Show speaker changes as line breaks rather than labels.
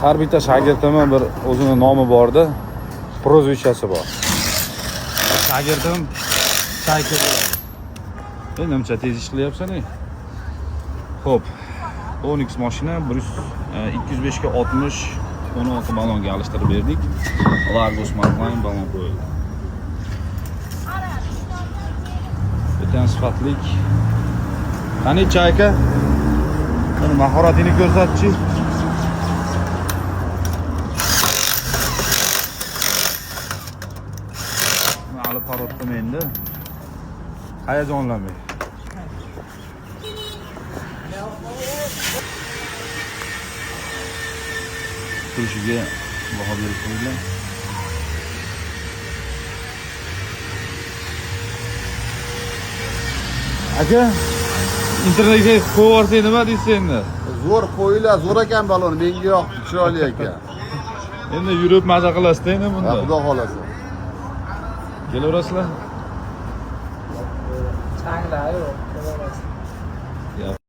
Har bitta shogirdimni bir o'zini nomi borda, прозвища si bor. Shogirdim Chayka bo'ladi. E, nimcha tez ish qilyapsan, ey. Xo'p. Onix mashina 100 205 ga 60 16 balonga alishtirib berdik. Largo Smartline balon qo'yildi. O'ta sifatlik. Qani, Chayka? Buni mahoratingni ko'rsatchi. Hali parod qilmaydi. Hayajonlanmang. Turishiga baho berib qo'yinglar. Aka, internetga qo'yib yuborsak nima deysiz endi?
Zo'r qo'yinglar, zo'r ekan balon, menga yoqdi, chiroyli ekan.
Endi yurib maza qilasizda endi
Ha,
bunda.
Xudo xolasa.
Kelaverasizlar.
Changlar yo'q, kelaverasiz.